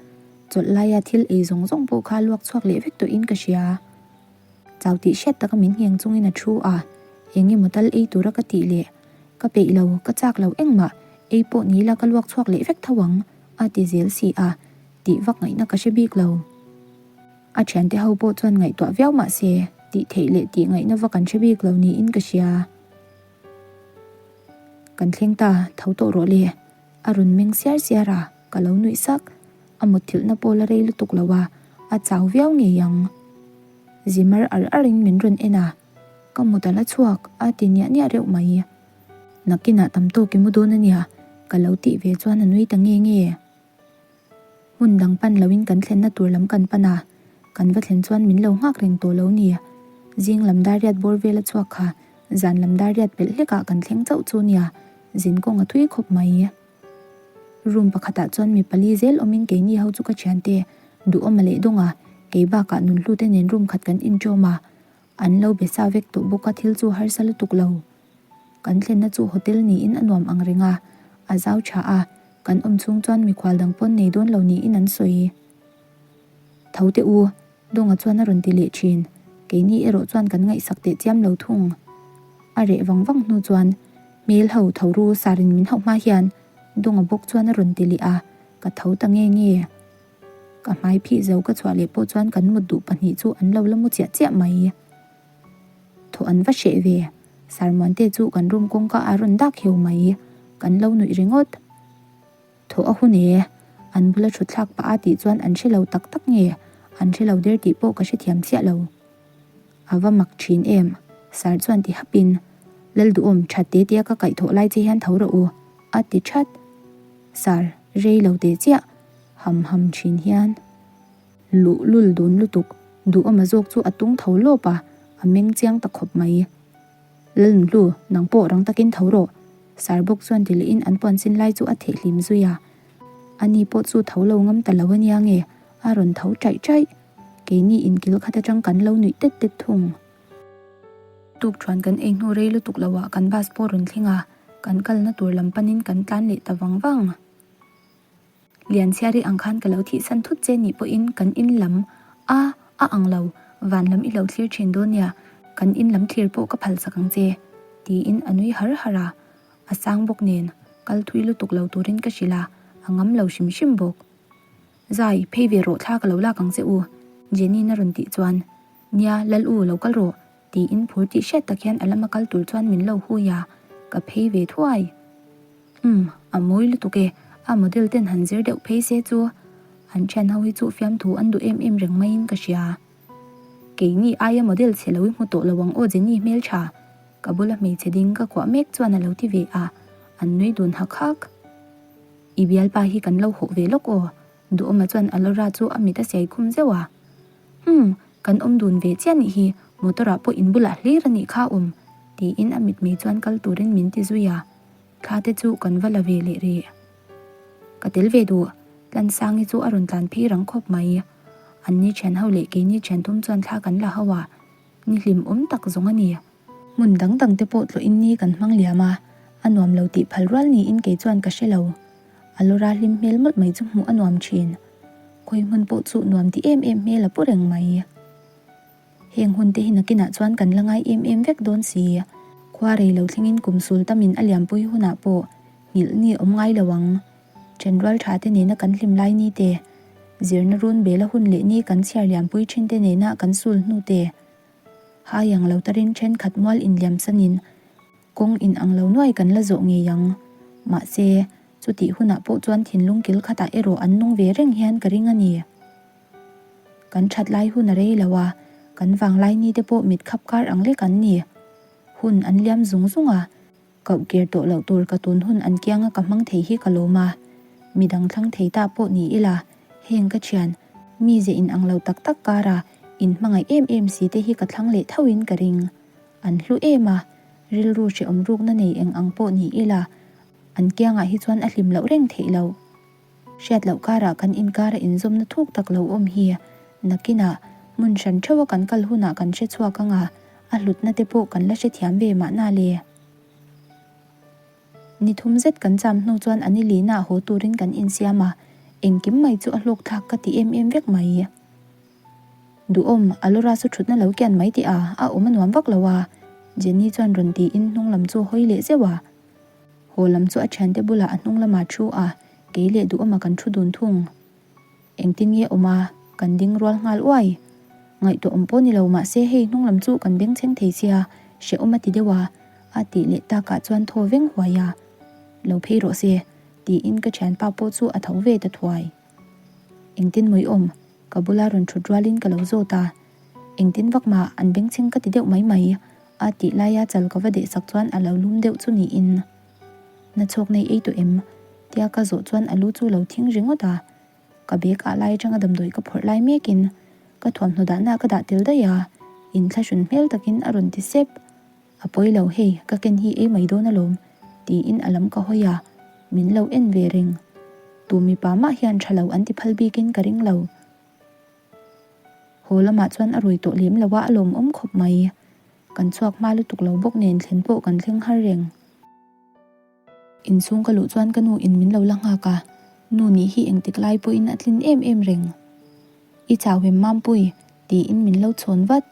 Chawlh laia thil ei zawng zawng pawh kha luak chhuak leh vek tawhin ka hria. Chau tih hriat taka min ngheng chungin a thu a, eng emaw tal ei tura ka tih leh ka peih lo, ka chak lo engmah, ei pawh ni la ka luak chhuak leh vek tho ang, a ti zel si a. Tih vak ngaihna ka hre bik lo. A thiante ho pawh chuan ngaihtuah viau mah se, tih theih leh tih ngaihna vak an hre bik lo niin ka hria. Kan thleng ta, tho tawh rawh le. A rawn meng siar siar a, ka lo nuih sak. A mutthilhna pawh la rei lutuk lo a, a chau viau ngei ang. Zimar ar arin min rawn en a, ka mut a la chhuak, a ti niah niah reuh mai. Nakinah tam tawk i mu dawn a nia, ka lo tih ve chuan a nui ta nge nge. Hmun dang pan loin kan thlenna tur lam kan pan a, kan va thlen chuan min lo nghak reng tawh lo ni. Zing lam dar riat bawr vel a chhuak kha, zan lam dar riat pelh hlekah kan thleng chauh chu nia, zin kawng a thui khawp mai. Room pakhatah chuan mi pali zel awmin keini ho chu ka thiante duhawm a leh dawng a, kei bakah nunhlute nen room khat kan inṭawm a, an lo be sa vek tawh bawk a thil chu harsa lutuk lo. Kan thlenna chu hotel niin a nuam ang reng a, a zau tha a, kan awm chhung chuan mikhual dang pawn nei dawn lo niin an sawi. Tho teh u, Dawnga chuan a rawn ti leh thin, keini erawh chuan kan ngaihsak teh chiam lo thung. A reh vang vang hnu chuan, Hmel ho tho ru sarin min hauh hma hian, Dawnga bawk chuan a rawn ti leh a, ka tho ta nge nge. Ka hmai phih zo ka chhuah leh pawh chuan kan mut duh pahnih chu an lo la mu chiah chiah mai. Thaw an va hreh ve. Sarmuante chu kan room kawngka a rawn dak heu mai. Kan lo nuih ringawt. Thaw a hun e. An bula thut thlak pah a tih chuan an hre lo tak tak nge? An hre lo der tih pawh ka hrethiam chiah lo. A va mak thin em? Sar chuan ti hapin, Lalduhawm, that te tia ka kaihthawh lai che hian tho rawh u, a ti that. Sar, rei lo teh chiah. Ham ham thin hian. Luh lul dun lutuk, duhawma zawk chu a tung tho lawp a. A meng chiang ta khawp mai. Lalnhlu, nang pawh rang takin tho rawh. Sar bawk chuan ti lehin an puan sin lai chu a theh hlim zui a. Ani pawh chu tho lo ngam ta lo a nia nge, a rawn tho chaih chaih. Keini inkil khat atang kan lo nuih tet tet thung. Tuk chuan kan ei hnu rei lutuk lo ah kan bus pawh rawn thleng a, kan kalna tur lam panin kan tlan leh ta vang vang. Lianchhiari ang khan ka lo thihsan thut che nih pawhin kan in lam a a ang lo, van lam i lo thlir thin dawn nia, kan in lam thlir pawh ka phal sak ang che, tiin a nui har har a. A sang bawk nen kal thui lutuk lo turin ka hrilh a, a ngam lo hrim hrim bawk. Zai, phei ve rawh thla ka lo lak ang che u, Jenny-in a rawn tih chuan, Nia, Lal u, lo kal rawh, tiin phur tih hriat tak hian a lama kal tur chuan min lo hui a, ka phei ve thuai. Umm, a mawi lutuk e, a model ten han zir deuh phei se chu an thian ho hi chu fiamthu an duh em em reng maiin ka hria. Keini aia model chhe lo i hmu tawh lo ang aw Jenny hmeltha, ka bula hmeichhe ding ka kuah mek chuan a lo ti ve a, an nui dun hak hak. I bialpa hi kan lo hawh ve lawk aw, Duhawma chuan Alora chu a mit a siai khum zeuh a. Umm, kan awm dun ve chiah nih hi, motor ah pawh in bulah hlir a nih kha awm, tiin a mitmei chuan kal turin min ti zui a. Thla te chu kan va la ve leh rih. Ka tel ve duh, Tlansangi chu a rawn tlan phei rang khawp mai. An ni thian ho leh keini thian thum chuan thla kan la ho a, ni hlim awm tak zawng a ni. Hmun dang dang te pawh tlawhin ni kan hmang liam a, a nuam lo tih phal rual niin kei chuan ka hre lo. A lawra hlim hmel mawlh mai chu hmuh a nuam thin. Khawi hmun pawh chu nuam ti em em hmel a pu reng mai. Heng hun te hi nakinah chuan kan la ngai em em vek dawn si. Khua rei lo thlengin kum sul tamin a liampui hunah pawh nghilh ni awm ngai lo ang. Ṭhenrual ṭha te nena kan hlim lai ni te, zirna run bela hun leh ni kan chhiar liampui ṭhin te nena kan sul hnu te, hai ang lo tarin ṭhenkhat mual inliam sanin kawng in ang lo nuai kan la zawh ngei ang. Mahse, chutih hunah pawh chuan thinlung kil khatah erawh an nung ve reng hian ka ring a ni. Kan that lai hun a rei lo a, kan vanglai ni te pawh mit khap kar ang lek an ni. Hun an liam zung zung a, koh kir tawh loh tur ka tun hun an kianga ka hmang thei hi ka lawm a. Midang thlang thei ta pawh ni ila, heng ka thian, mi ze in ang lo tak tak kara in hmangaih em em si te hi ka thlang leh tho in ka ring. An hlu em a, rilru hrehawm rukna nei eng ang pawh ni ila, an kiangah hi chuan a hlim loh reng theih loh. Hriat loh karah kan inkara inzawmna thuk tak lo awm hi nakinah hmun hran theuha kan kal hunah kan hre chhuak ang a, a hlutna te pawh kan la hrethiam ve mahna le. Ni thum zet kan cham hnu chuan a ni lina haw turin kan insiam a, engkim mai chu a hlawk thlak ka ti em em vek mai. Duhawm, Alora chu thutna lo kian mai teh a, a awm a nuam vak lo a, Jenny chuan rawn tiin hnung lam chu hawi leh zeuh a. Haw lam chu a thiante bulah a hnung lamah thu a, kei leh duhawma kan thu dun thung. Engtin nge awm a, kan ding rual nghal uai. Ngaihtuah awm pawh ni lo mahse hei hnung lam chu kan bengchheng thei sia, hrehawm a ti deuh a, a tih leh takah chuan thaw veng huai a. Lo phei rawh se, tiin ka thianpa pawh chu a tho ve ta thuai. Engtin mawi awm, ka bula rawn thut rualin ka lo zawt a. Engtin vak mah an bengchheng ka ti deuh mai mai. A tih laia chal ka va deh sak chuan a lo lum deuh chu niin. Na chhawk nei ei tawh em? Tia ka zawh chuan a lu chu lo thing ringawt a. Ka bag ah lai atanga damdawi ka phawrh lai mekin ka thuamhnaw dahna ka dah tel daih a, inthlahrun hmel takin a rawn ti sep. A pawi lo hei, ka ken hi ei mai dawn alawm, tiin a lam ka hawi a, min lo en ve reng. Tu mipa mah hian tha lo an ti phal bikin ka ring lo. Haw lamah chuan a rui tawh lem lo a, a lawmawm khawp mai. Kan chhuak hma lutuk lo bawk nen thlen pawh kan thleng har reng. Inchhung ka luh chuan ka nu in min lo la nghak a, nu nih hi engtik lai pawhin a tlin em em reng. I chau hem Mampui, tiin min lo chhawn vat.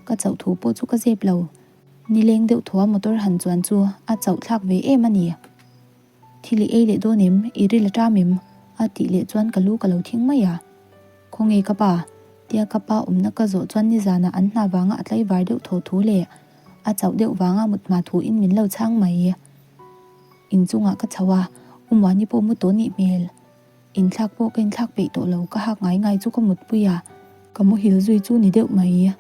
Ka chauh thu pawh chu ka zep lo. Nileng deuh thua motor han chuan chu a chauh thlak ve em a ni. Thil i ei leh dawn em? I ril a ṭam em? A tih leh chuan ka lu ka lo thing mai a. Khawnge ka pa? Tia ka pa awmna ka zawh chuan nizanah an hna vanga a tlaivar deuh thaw thu leh a chauh deuh vanga mut hma thuin min lo chhang mai. Inchungah ka chho a, U Muani pawh mu tawh nih hmel. Inthlak pawh ka inthlak peih tawh lo, ka hak ngai ngai chu ka mutpui a, ka muhil zui chu ni deuh mai.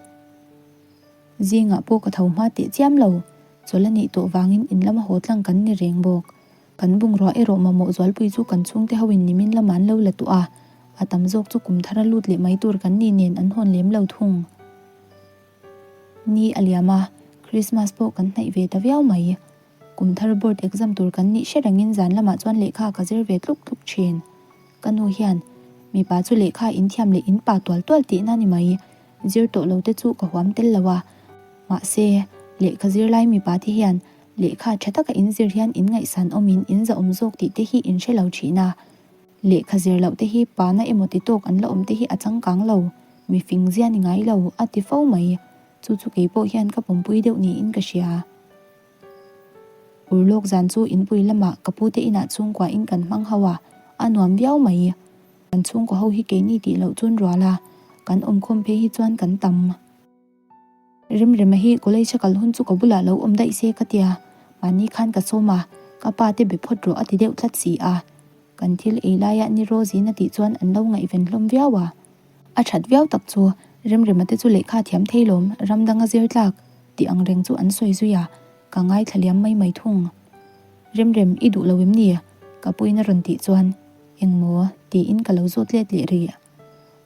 Zingah pawh ka tho hma teh chiam lo, chawl a nih tawh vangin in lama haw tlang kan ni reng bawk. Kan bungrua erawh mamawh zualpui chu kan chhungte hoin nimin lama an lo la tuah a, a tam zawk chu kum thara lut leh mai tur kan ni nen an hawn lem lo thung. Ni a liam a, Christmas pawh kan hnaih ve ta viau mai. Kum thar board exam tur kan nih hre rengin zan lamah chuan lehkha ka zir ve tluk tluk thin. Ka nu hian, Mipa chu lehkha in thiam leh in pa tual tual tihna ni mai, zir tawh lo te chu ka huam tel lo a. Mahse, lehkha zir lai mipa te hian lehkha tha taka in zir hian in ngaihsan awmin in zahawm zawk tih te hi in hre lo thin a. Lehkha zir loh te hi pana emaw ti tawk an la awm te hi a changkang lo, mi fing zia ni ngai lo, a ti fo mai. Chu chu kei pawh hian ka pawmpui deuh niin ka hria. Urlawk zan chu inpui lamah ka pute inah chhungkua in kan hmang ho a, a nuam viau mai. Kan chhungkua ho hi keini tih loh chun rual a, kan awmkhawm phei hi chuan kan tam. Remrema hi college a kal hun chu ka bulah lo awm daih se ka tia, mahni khan ka sawm a, ka pa te be phawt rawh a ti deuh tlat si a. Kan thil ei laiah ni Rosie-in a tih chuan an lo ngaihven hlawm viau a. A that viau tak chu Remrema te chu lehkha thiam thei lawm, ram danga zir tlak tih ang reng chu an sawi zui a, ka ngaithla liam mai mai thung. Remrem, i duh lo em ni? Ka puiin a rawn tih chuan, Engmaw? tiin ka lo zawt let leh rih.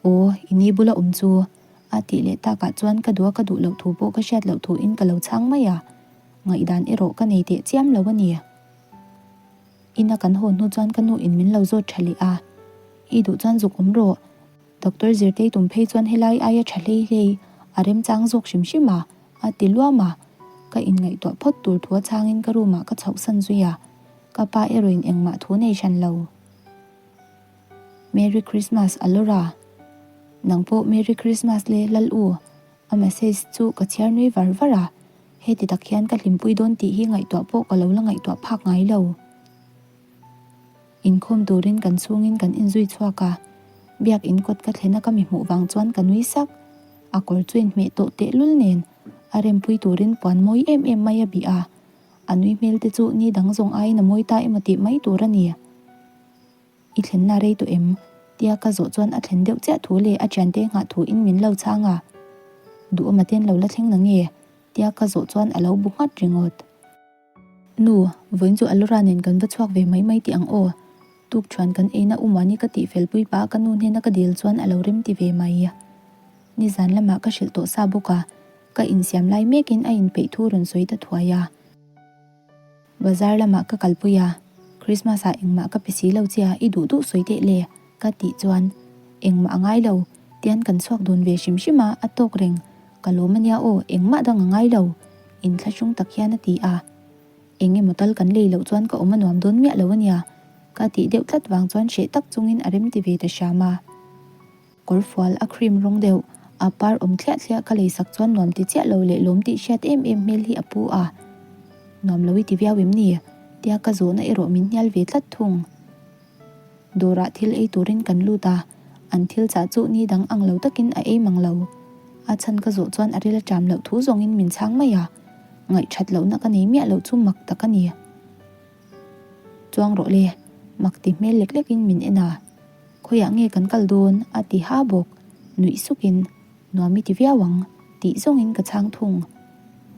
Aw, i ni bula awm chu. A tih leh takah chuan ka duh a ka duh loh thu pawh ka hriat loh thuin ka lo chhang mai a, ngaihdan erawh ka nei teh chiam lo a ni. Ina kan haw hnu chuan ka nu in min lo zawt tha leh a, I duh chuan zuk awm rawh. Doctor Zirtei tum phei chuan helai aia tha hlei hlei a remchang zawk hrim hrim a, a ti luam a. Ka inngaihtuah phawt tur thu a chhangin ka room ah ka chhohsan zui a, ka pa erawhin engmah thu nei hran lo. Merry Christmas Alora. Nang pawh Merry Christmas le Lal u. A message chu ka chhiar nui var var a, heti tak hian ka hlimpui dawn tih hi ngaihtuah pawh ka lo la ngaihtuah phak ngai lo. Inkhawm turin kan chhungin kan inzui chhuak a, biak in kawt ka thlen a ka mi hmuh vang chuan ka nui sak. A kawr chu inhmeh tawh tehlul nen a rempui turin puan mawi em em mai a bih a, a nui hmel te chu ni dang zawng aiin a mawi ta emaw tih mai tur a ni. I thlenna rei tawh em? Tia ka zawh chuan a thlen deuh chiah thu leh a thiante nghah thu in min lo chhang a. Duhawma ten lo la thleng na nge? Tia ka zawh chuan a lo bu nghat ringawt. Nu, vawiin chu Alora nen kan va chhuak ve mai mai tih ang aw. Tuk thuan kan eina Umani ka tih fel pui pah a ka nu hnena ka dil chuan a lo rem ti ve mai. Nizan lamah ka hrilh tawh sa bawk a, ka insiam lai mekin a inpeih thu rawn sawi ta thuai a. Bazar lamah ka kalpui a, Christmas ah engmah ka pe si lo che a, i duh duh sawi teh le, ka tih chuan, Engmah a ngai lo, tian kan chhuak dun ve hrim hrim a, a tawk reng, ka lawm a nia aw, engmah dang a ngai lo, inthlahrung tak hian a ti a. Eng emaw tal kan lei loh chuan ka awm a nuam dawn miah lo a nia, ka tih deuh tlat vang chuan hreh tak chungin a rem ti ve ta hram a. Kawrfual a cream rawng deuh, a par awm thliah thliah ka lei sak chuan nuam ti chiah lo leh lawm tih hriat em em hmel hi a pu a. Nuam lo i ti viau em ni? Tia ka zawhna erawh min hnial ve tlat thung. Dawrah thil ei turin kan lut a, an thil chah chu ni dang ang lo takin a ei mang lo. A chhan ka zawh chuan a ril a ṭam loh thu zawngin min chhang mai a, ngaihthat lohna ka nei miah loh chu mak tak a ni. Chuang rawh le, mak ti hmel lek lekin min en a. Khawiah nge kan kal dawn? a ti ha bawk. Nuih sukin, Nuam i ti viau ang, tih zawngin ka chhang thung.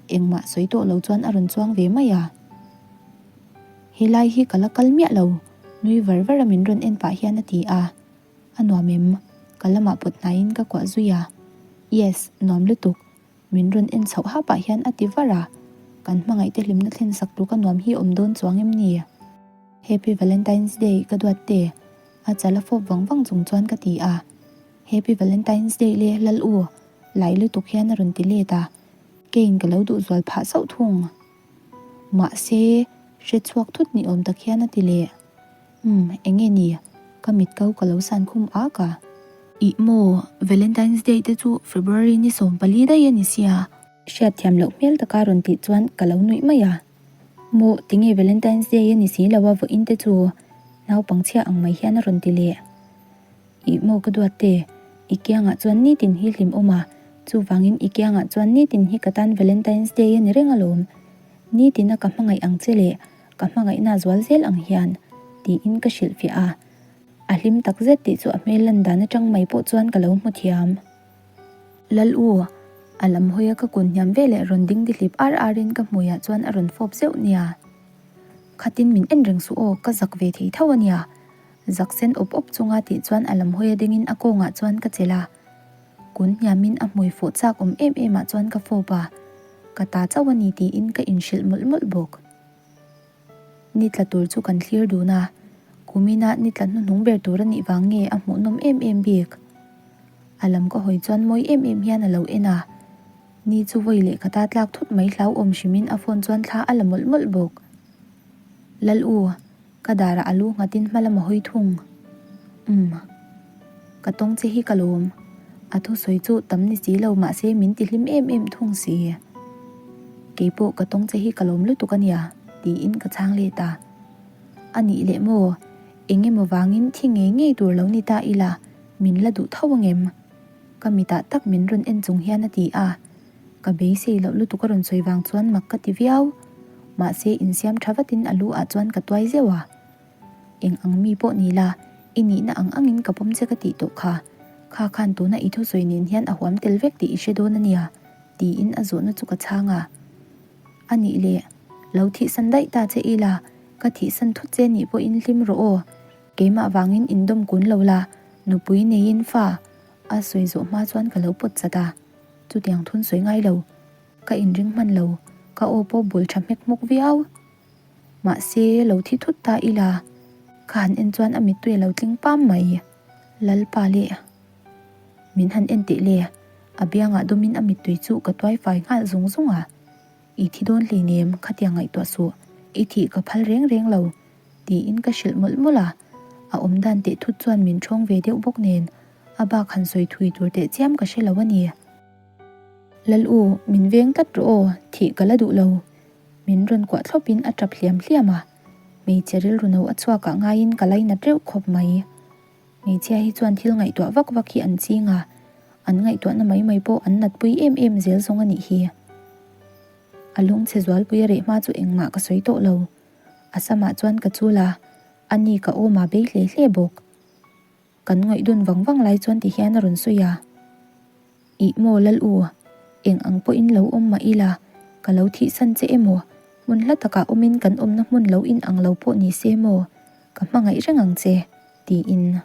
Engmah sawi tawh lo chuan a rawn chuang ve mai a. Helai hi ka la kal miah lo, nui var var a min rawn en pah hian a ti a. A nuam em? Ka lamah pawt hnaiin ka kuah zui a. Yes, nuam lutuk. Min rawn en chhoh hap ah hian a ti var a, kan hmangaihte hlimna thlen sak tur ka nuam hi awm dawn chuang em ni? Happy Valentine's Day ka duat te, a chal a fawp vang vang chung chuan ka ti a. Happy Valentine's Day le Lal u, lai lutuk hian a rawn ti let a, keiin ka lo duh zual phah sauh thung. Mahse, hre chhuak thut ni awm tak hian a ti leh. Umm, eng nge ni? Ka mit ko ka lo san khum ak a. Ih maw, Valentine's Day te chu February ni 14 daih a ni sia. Hriatthiam loh hmel taka rawn tih chuan ka lo nuih mai a. Maw, tinge Valentine's Day a ni si lo a vawiin te chu? Naupangchhia ang mai hian a rawn ti leh. Ih maw ka duat te, i kiangah chuan nitin hi hlim awm a, chuvangin i kiangah chuan nitin hi ka tan Valentine's Day a ni reng alawm. Nitina ka hmangaih ang che leh ka hmangaihna zual zel ang hian, tiin ka hrilhfiah a. A hlim tak zet tih chu a hmel lan dan atang mai pawh chuan ka lo hmu thiam. Lal u, a lam hawia ka kun hniam veleh rawn ding dihlip ar arin ka hmuiah chuan a rawn fawp zeuh nia. Khatin min en reng suh aw, ka zak ve thei tho a nia. Zak sen awp awp chunga tih chuan a lam hawia dingin a kawngah chuan ka chelh a. Kun hniamin a hmui fawh chak awm em em ah chuan ka fawp a, ka ta chauh a ni tiin ka inhrilh mawlh mawlh bawk. Ni tla tur chu kan thlir dun a, kumina ni tla hnuhnung ber tur a nih vang nge a hmuhnawm em em bik. A lam ka hawi chuan mawi em em hian a lo en a, ni chu vawi leh khata tlak thut mai hlauhawm hrimin a phone chuan thla a la mawlh mawlh bawk. Lal u, Ka darah a lu nghatin hma lam a hawi thung. Umm. Ka tawng che hi ka lawm. A thusawi chu tam ni si lo mahse min ti hlim em em thung si. Keipawh ka tawng che hi ka lawm lutuk a nia, tiin ka chhang let a. A nih leh maw, eng emaw vangin thi ngei ngei tur lo ni ta ila, min la duh tho angem? Ka mitah tak min rawn en chung hian a ti a. Ka beisei loh lutuk a rawn sawi vang chuan mak ka ti viau. Mahse insiam tha vatin a lu ah chuan ka tuai zeuh a. Eng ang mi pawh ni la, i nihna ang angin ka pawm che ka tih tawh kha. Kha khan tuna i thusawi nen hian a huam tel vek tih i hre dawn a nia, tiin a zawhna chu ka chhang a. A nih leh, lo thihsan daih ta che ila, ka thihsan thut che nih pawhin hlim rawh aw. Keimah vangin indawm kun lo la, nupui neiin fa a sawi zawh hma chuan ka lo pawt chat a. Chutiang thun sawi ngai lo, ka inring hman lo, ka aw pawh bul tha hmek hmuk viau. Mahse, lo thi thut ta ila, ka han en chuan a mittui a lo tling pam mai. Lalpa leh min han en teh le, a biangah dawmin a mittui chu ka tuai fai nghal zung zung a. I thi dawn hleinem, khatiang ngaihtuah suh, i thih ka phal reng reng lo, tiin ka hrilh mawlh mawlh a. A awmdan teh thut chuan min ṭhawng ve deuh bawk nen, A bak han sawi thui tur teh chiam ka hre lo a ni. Lal u, min veng tlat rawh aw, thih ka la duh lo. Min rawn kuah thlawpin a tap hliam hliam a. Hmeichhe rilru no a chhuakah ngaiin ka lainat reuh khawp mai. Hmeichhia hi chuan thil ngaihtuah vak vak hi an ching a, an ngaihtuahna mai mai pawh an natpui em em zel zawng a nih hi. A lungchhe zualpui a reh hma chu engmah ka sawi tawh lo. A samah chuan ka chul a, a ni ka awm a bei hle hle bawk. Kan ngawih dun vang vang lai chuan ti hian a rawn sawi a, Ih maw Lal u, eng ang pawhin lo awm mah ila, ka lo thihsan che emaw, hmun hla takah awmin kan awmna hmun lo in ang lo pawh ni se maw, ka hmangaih reng ang che, tiin.